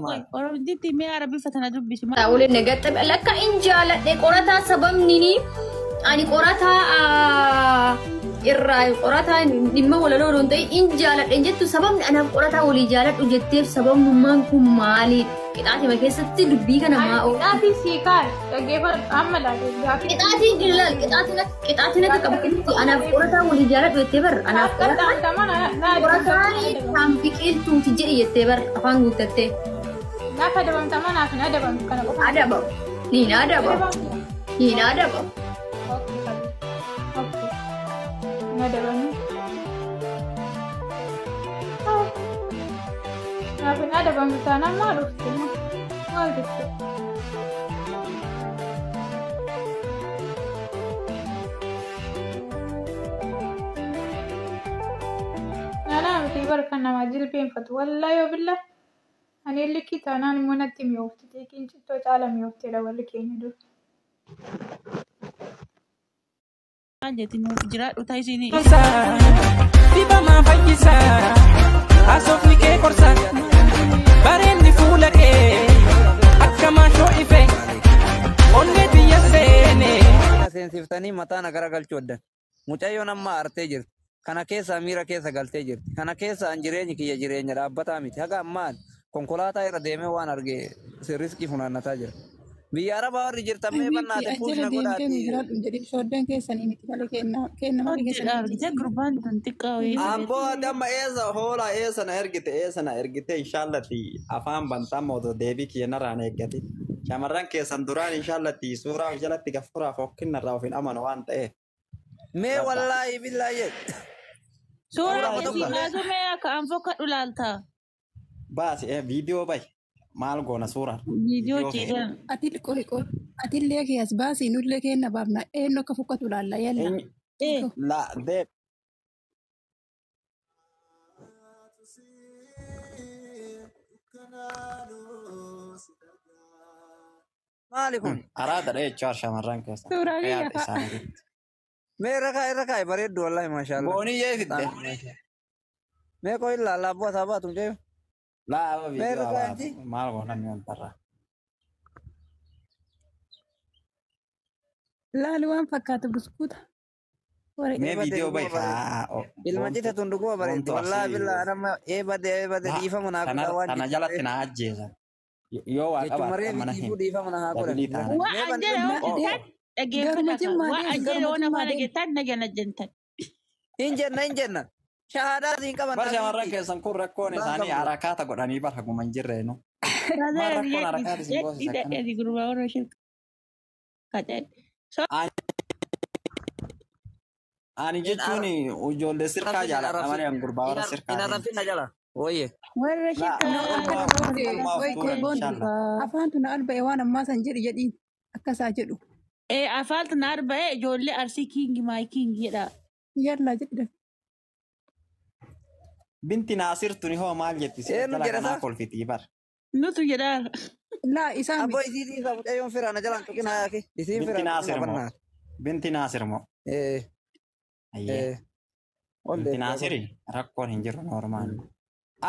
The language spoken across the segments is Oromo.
Maal? Oromtitti mee Arabifa tana dubbisi. Waliin nagaxxame lakka in jaaladhe qorataa sababni ani qorataa irraa qorataa dhimma walaloo hin ta'in in jaaladhe jettu sababni anaaf qorataa walii jaaladhu jetteef sababnummaan kun maali? Qixaatima keessatti dubbii kana maa oolu? Qixaatii sii kaa'e dhaggeeffadhu amma laale gaaffii. Qixaatiin ilaal qixaatiin akka qabu anaaf qorataa walii jaaladhu jettee bar anaaf qorataan kan biqiltuuti jedhi jettee bar afaan guuttattee. Gaafa adabamtama naaf hin adabamtu kana qofa. Adabamu. Niin adabamu. Niin adabamu. Hin adabamu. Naaf hin adabamu taanaan maal dhufte? Maal jette? Naanaa miti bar kan namaa jilbeenfatu wallaahi yoo billaa. Ani likkii taanaan immoo natti mi'oofti. Xiiqiin cittoo caala mi'ooftedha warri keenya dur. Maal jetti nuuf jiraadhu ta'isinii. Dibamaa fayyisaa, haasofni kee qorsa, bareenni fuula kee, akka maashoo ife, onnee biyya seene. Seensiftanii mataa na garagalchuu addan. Mucayyoon amma aartee jirti. Kana keessa miira keessa galtee jirti. Kana keessa an jireenyi kiyya jireenya dhaabbataa miti. Haga ammaan konkolaataa irra deemee waan arge riskii funaannataa jira. Biyya Arabaa warri jirtan mee bannaate Ajjala puushna deemtee nu godhaati. jiraadhu jedhi shooddeen keessanii miti malee kenna malee Hojii keessanii argite gurbaan tun xiqqaa wayii. Amboo ati amma eessa hoolaa eessa na ergite eessa na ergite inshallati afaan bantaa mooto deebii kiyya narraan eeggate. Shamarran keessan duraan inshallati suuraa of jalatti gafuuraaf hokkinarraa of hin amanu waan ta'eef. Mee wallaahi billaahi jedhe. Suuraa Suuraa keessi tokko. kaasuu mee akka an fokkadhu laalta. Baasi viidiyoo bahi maal goona suuraan. Viidiyoo Viidiyoo fe'e. ciisan. Ati qoy qoy atillee kee as baasii nullee kenna baafna eenyu akka fokkatu laalla yalla. Ee La dee Maali kun? araada dha jechuudha shamarran keessan. Suuraa Akka kiyya yaada fa'a. isaaniitti. Mee irra kaa'e irra kaa'e bareeddu wallaahi maashaallah. Boonii jee fidde. Mee qoy ilaalla abboo isaa baatu mucayyo. Laa aba Mee viidiyoo irra kaa'e habaatu inti? maal goona mi wantarraa. Laali waan fakkaatu buskuuta. Mee Ee badde viidiyoo dhuguma bahi bareeddi. faa Ilma boontu cite tun dhuguma bareeddi. boontu Wallaahi asii billaahi anamma ee badde ee badde dhiifama naa godhaa waan tana jechuun jalatti na ajjeesan. Yoo waa jechuun qabaatte maree amma na mitiifuu himi. dhiifama na haa godhan. Dabilii taana. waa Mee anjala banne yoo Oo jettan Garuma dhaggeeffata kaa. jimmaa Waa deemi anjala garuma yoo jimmaa nama deemi. dhageettan nagana jentan. Hin jenna hin jenna. Shahaadaa siin qaban Bar shamarran dhabiitti. keessan kun rakkoon Waan isaanii qabdu. harakaata godhanii bar haguma hin jirreenu. Maal Kaza rakkoon harakaata isin goosisa jedhi akkana? dhadhi gurbaa warra shirka kadhe. Ani Hin jechuun ijoollee sirkaa arrabsin hin jaaladha arrabsin. malee an gurbaa Hin warra sirkaa arrabsin miti. na jala. Wayye. Warra Laa shirkaa. Akkana goote olmaa of qoy qoy tuulan boontu inshallah. afaantu na alba'e waan ammaa san jedhi jedhiin akkasaa jedhu. Ee afaaltu na arba'ee ijoollee arsii kingi maay kingi jedha. Yalla jedhi. Binti Naasir tuni hoo maal jetti si Eenyu jala jedha kanaa isaa? kolfitii bar. Nutu jedhaa. Laa isaa Abboo miti. isii dhiisaa mucayyoon firaa na jalaan tuqin haa yaake. Isiin Binti firaa tuqin Naasir moo? abannaa. Binti Naasir moo? Ee Ayyee. ee ol Binti deebisaa kun. Naasiri rakkoon hin jiru normaal.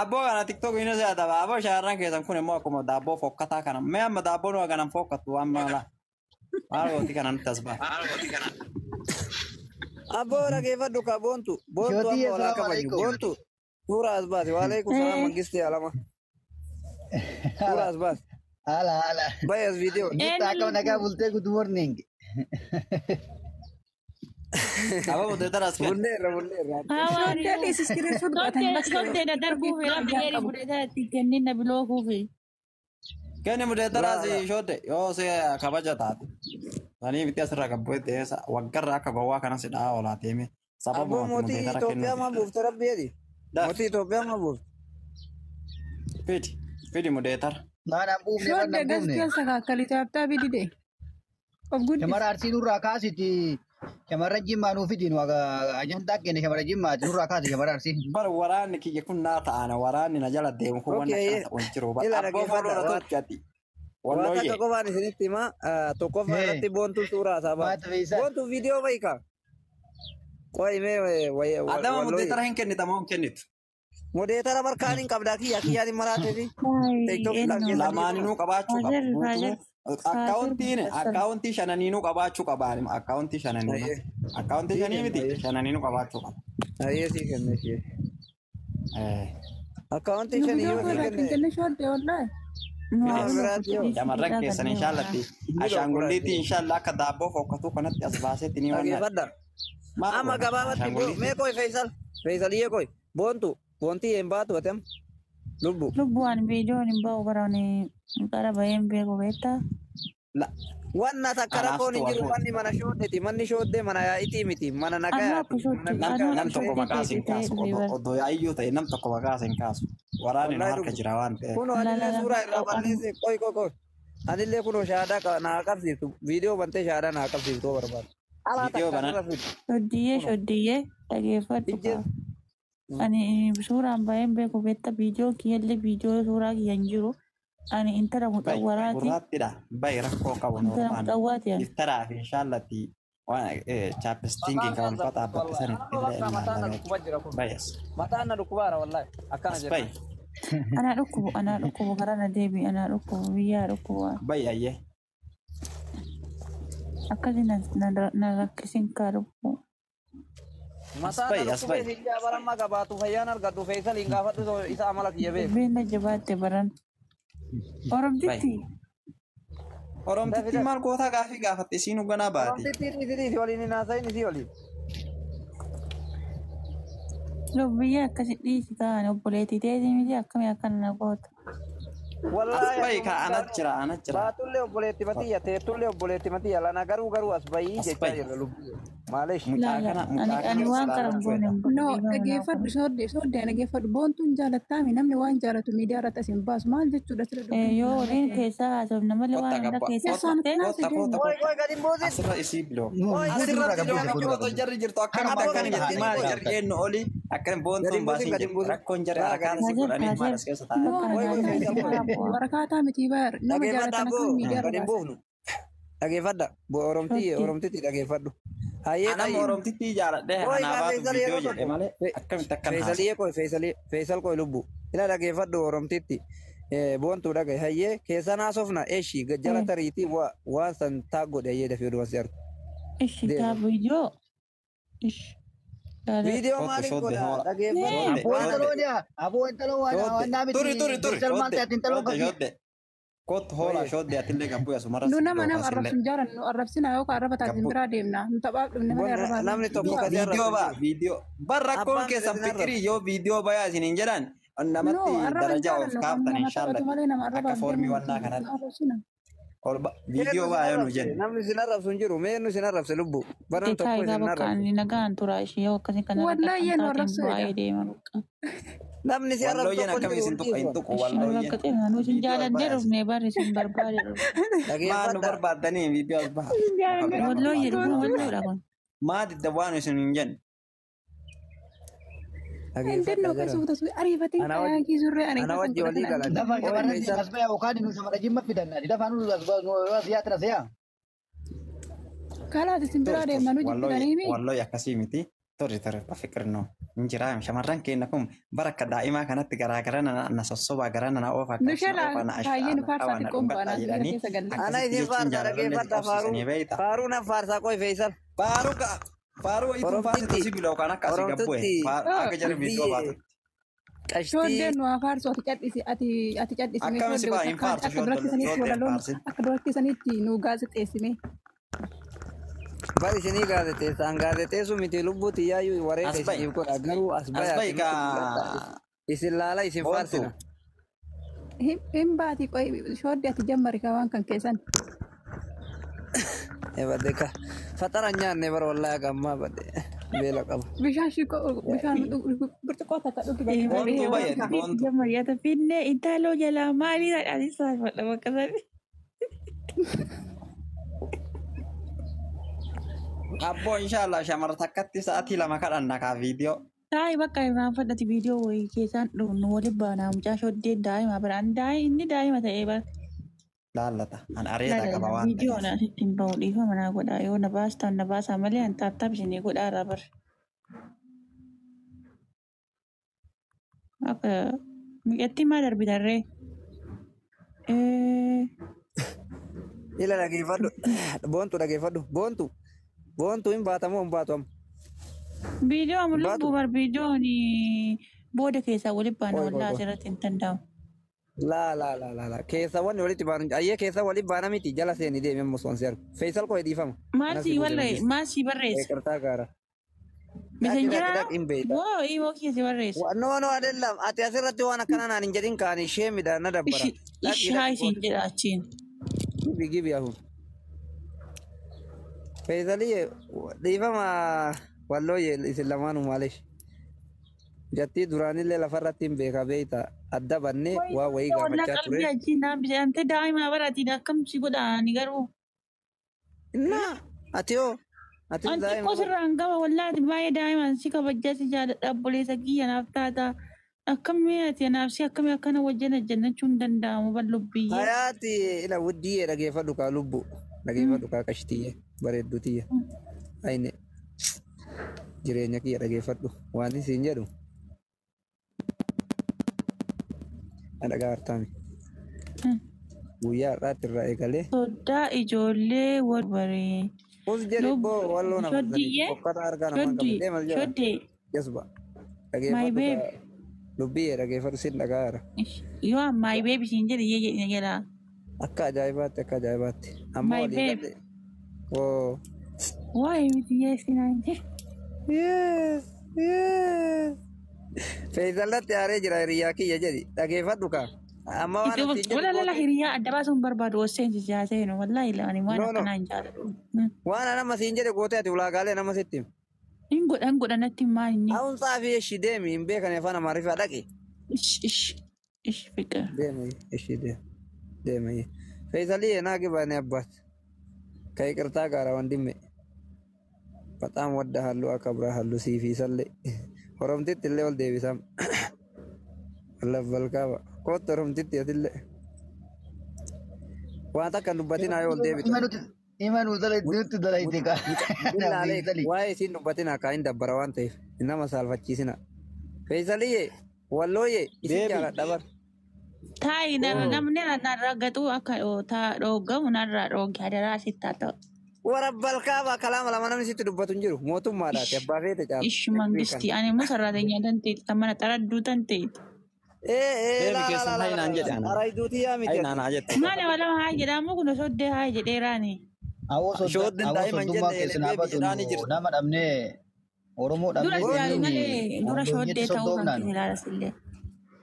Abboo kana tiktok hin se'ataba. Abboo shamarran keessan kun immoo akkuma daabboo fokkataa kana. Mee amma daabboon waa kanan fokkattu waan maala. Maal gooti kana nutti as ba'a. Abboo dhageeffadhu kaa boontu. Boontu Shootii amma walaa assalaamu kabaju. alaikum. Boontu suuraa as baasi. Waalaikum salaam Ee mangistii alama. Suuraa as baasi. Haala haala. Bayi as viidiyoo. Jirta eenyu akkam nagaa bultee good morning. Aboo muddeetara as kenni. Bulleerra bulleerra. How are Shooddeen you? iskiriin fudhatan Sottee bakka sottee na darbuu fi tokkitti rabbi argaa dheerii qabu. fudhatee itti kennin na biloo kuufi. Kenni muddeetara Laa as laa. shoodde yoo se kabaja taate. Sanii miti asirraa gabbu'ee ta'eessa waggarra akka gowwaa kana si dhahaa oolaa deeme. Abboo Sababuma mootii muddeetara Itoophiyaa kennuuti. maa buufte rabbi jedhi. Daf Mootii Itoophiyaa maa buufte. fidi fidi muddeetara. Maan an buufne waan Shooddee an gas buufne. keessa kaakkali taaptaa bidide. Of guddis. Shamara arsii nurraa kaasiti. Shamarran jimmaa nuu fidi nu ajandaa kenne shamara jimmaati nurraa kaasi shamara arsii. Bar waraanni kiyya kun naa ta'ana waraanni na jala deemu kun waan Okay. akkana ta'u hin jiru. Bar Ila abboo dhageeffadha. fooloo na Waan tolchati. waan takka Wallooyyee. qofaan isinitti himaa. Tokkoffaa Hee irratti boontuun suuraa isaa baasi. maata fe'isaa. Boontuu viidiyoo bayi kaa. Qoy mee Adama wallooyye. muddeetara hin kennita moo hin kennitu? Modeetara barkaan hin qabdaa kiyya kiyyaan hin maraatee fi TikTok keessa Lamaaninuu qabaachuu qaba. Faazil, Faazil. Akkaawuntiin akkaawuntii shananiinuu qabaachuu qaba. Akkaawuntii shananiinuu. Akkaawuntii shanii miti shananiinuu qabaachuu qaba. Ayyee sii kenne ishee. Akkaawuntii shanii yoo sii kenne. Kenne shooddee wallaahi. Shamarran keessan inshaallatti ashaangulliitii inshaalla akka daabboo fokkatuu kanatti as baasetti ni wanna. Dhaggeeffadha. Amma gabaabatti mee qoy Faisal. Faisaliyyee qoy. Boontu boontii hin baatu atem. Lubbu. Lubbuun viidiyoon hin ba'u baraan qara baheen beeku beektaa. Wanna takka rakkoon hin jiru manni mana shooddeeti. Manni shooddee mana yaa'itii miti. Mana nagayaati. Nam tokko maqaa sin kaasu odoo yaa'iyyuu ta'e nam tokko maqaa sin kaasu. Waraanni nu harka jira waan ta'eef. Kunoo anillee suuraa irraa balleesse qoy qoy qoy. Anillee kunoo shaadaa naa qabsiiftu. Viidiyoo bantee shaadaa naa qabsiiftu barbaadu. Viidiyoo banan. Shoddiyyee shoddiyyee dhageeffadhu. Ani suuraan baheen beeku beektaa viidiyoo kiyyallee viidiyoo suuraa kiyya hin jiru. Ani intala muxawwaraati. Gurraattidha. Bayi rakkoo qabu Intala muxawwaati ani. Iftaraa fi inshaallatti waan chaappistiingiin kan uffata dhaabbatte sanitti illee ilaalame. Bayas. Mataan na dhukkubaara wallaahi. Akkana As bayi. Anaa dhukkubu anaa dhukkubu karaa na deebi anaa dhukkubu biyyaa dhukkubu. Bayi ayyee. Akkasi na rakkisin kaa dhukkubu. Mataan na dhukkubee si jaabarammaa qabaatu fayyaan argadhu Faisal hin gaafadhu isa amala kiyya beeku. Dubbiin na jabaatte baran. Oromtitti. Oromtitti maal gootaa gaafii gaafatte isiin hoogganaa baate. Oromtitti dhiisi waliin hin haasayin isii waliin. Lubbiyyaa akkasi dhiisi ta'an obboleettii teetii miti akkamii akkana na goota. As bayi ka ana jira ana jira. Baatullee obboleetti matiyya teettullee obboleetti matiyya lana garuu garuu as bayii jechaa jirra lubbiyya. Maalish. Mucaa kana mucaa kana Ani waan karan goone hin No, dhageeffadhu sooddee sooddee dhageeffadhu boontuun jaallattaami namni waan jaallatu miidiyaa irratti as hin baasu maal jechuudha sira dubbii. Yoo waliin keessaa haasofna malee waan hunda keessaa Kotta kotta Qoy qoy gadi hin buusin. Asirra isii biloo. Asirratti biloo otoo jarri jirtu akkamitti akkana jetti maali jarri eenyu oli akkana boontuun baasiin jirti rakkoon jarri harkaan si godhanii maal as keessa taa'an. Barakaataa miti baar nama Dhageeffadha jaallatan abboo akkamiin miidiyaa gadi irra hin baasa. buufnu. Dhageeffadha oromtii oromtitti dhageeffadhu. Hayyee Anama oromtitti jaaladhe Qoy anaa baatu Faisal viidiyoo yeroo jedhe tokko. malee akkamitti akkana haasa'u. Faisaliyyee qoy Faisal qoy lubbu. Ila dhageeffadhu oromtitti. Boontuu dhagaye hayyee keessan haasofna eshi jala tariitii waan san taa godhe hayyee dafee duwwan si argu. Ishi taa viidiyoo. Ishi. Viidiyoo Kottu maaliif shoodde godha hoola. dhageeffadhu. Aboo intaloo ni aboo intaloo waan naa miti. Turi turi turi Faisal maal taate intaloo shoodde qabdi. shoodde. Kottu hoola shoodde atillee gabbuu asumarra Nu nama nama arrabsu hin jaalannu nu arrabsina yookaan arraba taatiin biraa deemna nu taphaaf dhufne malee arrabaa. Namni tokko kasi Viidiyoo baa viidiyoo. Bar rakkoon Abbaan keessan fedhe fikirii yoo viidiyoo bayaa isiniin jedhan namatti No, arraba hin darajaa of jaalannu kan kaaftan nama inshaalla. taphatu malee nama Akka arrabaa foormii wannaa kanatti. arrabsina. Ol viidiyoo baa yoo nu jennu. Namni sin arrabsu hin jiru mee nu sin arrabse lubbu. Baran Xiqqaa tokko egaa isin bakka arrabse. ani nagaan tura ishee yoo akkasii kana Wallaahi nu arrabsu baay'ee jedha. deema bakka. Namni si arrabsu Wallooyyeen tokko hin akkami jiru isin tuqa hin tuqu wallooyyeen. Bakka xinaa nuti hin jaalannee dhufnee barri isin barbaade dhufne. Maal nu Dhageeffadha. barbaaddanii viidiyoo as baha. Wallooyyee dhuguma walloodha kun. Maa didda waan isin hin jenne. Intinno Dhageeffadha. akkasuma tasuu ariifatiin Ana kayaa kiisurree ani Ana wajji walii galan. Lafa Qoy shamarran Faisal. as baya yookaan nu shamara jimma fidanna. Lafa nu as as yaatira si'a. Kalaas isin biraa deemna nu jibbitanii mi? Wallooyi akkasii miti. Tore tore bafiqirnoo hin jiraa shamarran keenya kun bara akka daa'imaa kanatti garaagara na sossobaa gara na oofa Nu shalaa baay'ee nu faarsaa xiqqoon baanaa biyya keessa galle. Ana isin faarsaa dhageeffadha faaruu. Faaruu nan faarsaa qoy Faisal. Faaruu faaruu wayituu faarsitu si biloo kan akka asii gabbu'e akka jarri viidiyoo baatu. Qashtii Shooddeen nu haa faarsu ati cadhisi ati ati cadhisi mee Akkami si shooddee baa hin akka faarsu akka duratti sanitti shooddeen walaloon faarsin. akka duratti sanitti nu gaazexeessime. Bar isinii gaazexeessaan gaazexeessu miti lubbuuti yaayyuu wareega As bahi. isiniif godha garuu as As bayaa bahi kaa isin laala isin Boontuu. faarsina. Hin baati qoy shooddee ati jammari kaa waan kan keessan. Badde ka faxara nyaanne bara wallaahi akka ammaa badde beela qaba. Bishaan shiqoo bishaan burcuqqoo takka dhugi bakka Boontuu bayeeti boontuu. Jammariyata finne intaloo jalaa maalii ani saafadha bakka sani. Abboo inshallah shamara takkatti sa'aatii lama kadhanna kaa viidiyoo. Taa'ii bakka irraan fadhati viidiyoo wayii keessaan dhufnu waliin baanaa mucaa shoddeen daa'ima biraan inni daa'ima ta'ee bara. Laallata. An areeda qaba waan Viidiyoon ta'eef. asitti hin bahu dhiifama naa godhaa yoo na baastan na baasaa malee an taaptaap isinii godhaa irraa bara. Akka miidhatti maa darbitarree? Ila dhageeffadhu. Boontu dhageeffadhu. Boontu. Boontu hin baatamoo hin baatu amma. Viidiyoo amma Baatu. lubbuu bar viidiyoon booda keessaa walitti baana Qoy qoy wallaa qoy. asirratti hin danda'amu. Laa laa laa laa laa. Keessa wanni walitti baanu. Ayyee keessa walitti baana miti jala seeni deemi amma osoo si argu. Feesal qoy dhiifama. Maal Anas sii buuse barreessa? mangis. Maal sii barreessa? Qirtaa gaara. Dhaqi dhaqi Misenjaraa? dhaqi hin beeyta. Woo imoo kiyya si barreessa. No no adellam ati asirratti waan akkana naan hin jedhin kaani ishee midhaan na dabbara. Ishi Dhaqi ishi haa dhaqi isiin jedha achiin. Gibi gibi ahun. Feesalii dhiifama wallooyye isin lamaanuu maalish. Jattii duraanillee lafarratti hin beeka beeyta adda bannee waa wayii Wallaa gaafachaa qalbii ture. achiin naan bishaante daa'ima baraatiin akkam si godhaani garuu. Innaa ati hoo ati An daa'ima xiqqoo sirraan qaba wallaahi baay'ee daa'imaan si kabajaa si jaaladha obboleessa kiyya naaf taata. Akkamii ati anaaf si akkamii akkana wajjin hojjannachuu hin danda'amu bal'ubbiyyee. Hayaati ila wuddiyee dhageeffadhu kaa lubbu dhageeffadhu kaa qashtiyye bareeddutiyye ayne jireenya kiyya dhageeffadhu waan isiin jedhu dhagaa hartaami guyyaa har'aatti irraa eegalee Soddaa ijoollee wal baree. us jedhi Lubbu boo walloo nama sanii shoddiyyee boqqata harkaa namaa shoddi qabne deemas jedha shoddi jasba my dhageeffadhu babe kaa lubbiyyee dhageeffadhu sin dhagaara yoo my babe siin jedhe iyyee jedhina jedha. akka ajaa'ibaatti akka ajaa'ibaatti amma My walii babe galle oo waa'ee miti yeessinaan jedhe. yes yes Feesallatti aaree jira hiriyaa kiyya jedhi dhageeffadhu kaa amma waan Iddoo asiin jedhu wala lala goote hiriyaa adda baasuun barbaadu hosseensi siyaaseenu wallaahi ani waan no no akkanaa hin jaaladhu. waan nama siin jedhe goote ati ulaagaalee nama sitti himi. Hin godhan godhan natti maal inni. Awun xaafii ishii deemi hin beekane afaan amaariffaa dhaqi Ish ish ish fiqir. deemi ishii deemi deemi Feesalii naa gibaane abbaat ከይቅርታ ጋር ወንድሜ በጣም ወደሃለሁ፣ አከብረሃለሁ። ሲፊሰሌ ኦሮምቲት illee ol deebisam labbalkaaba kootu ኦሮምቲት atillee waan takka hin dubbatinaa yoo ol deebitan Ima nuti dalayte kaa. Billaalee waa'ee isiin dubbatinaa kaa hin dabbara waan ta'eef nama saalfachiisina. Feesaliyye wallooyye isin Deebi. jaaladha bar. Taayi namni narraa gaxuu akka dhoogamu narraa dhooge hadaraa sitti haa ta'u. Warabbalkaaba kalaama lama namni sitti dubbatu hin jiru mootummaadhaati abbaa feete caalu. Ish mangisti ani immoo sararatenyaa tan ta'e tan mana xaradduu tan ta'e. Ee ee Deebi laa laa keessan laa hayi laa naan jedhe laa ana. arayduutii yaa miti Hayi ati. naan haa jettu. Maal nama lama haa jedhamu kun osoo dee haa jedheeraani. Awoo Shooddin daa'ima hin soddummaa jenne keessan eelee haa beebi jedhaanii badu jirti. nama dhabnee Oromoo Dura dhabnee silaalu jennuun malee dura shooddee hondoonyetti ta'uu kan soddoomnaan. ilaala sillee.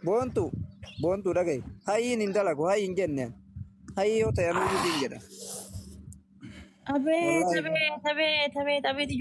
Boontu boontu dhagahi hayyiin hin dalagu hayyi hin jenne hayyi yoo ta'e anuutu siin jedha. Abeet Wallaahi. abeet abeet abeet abeet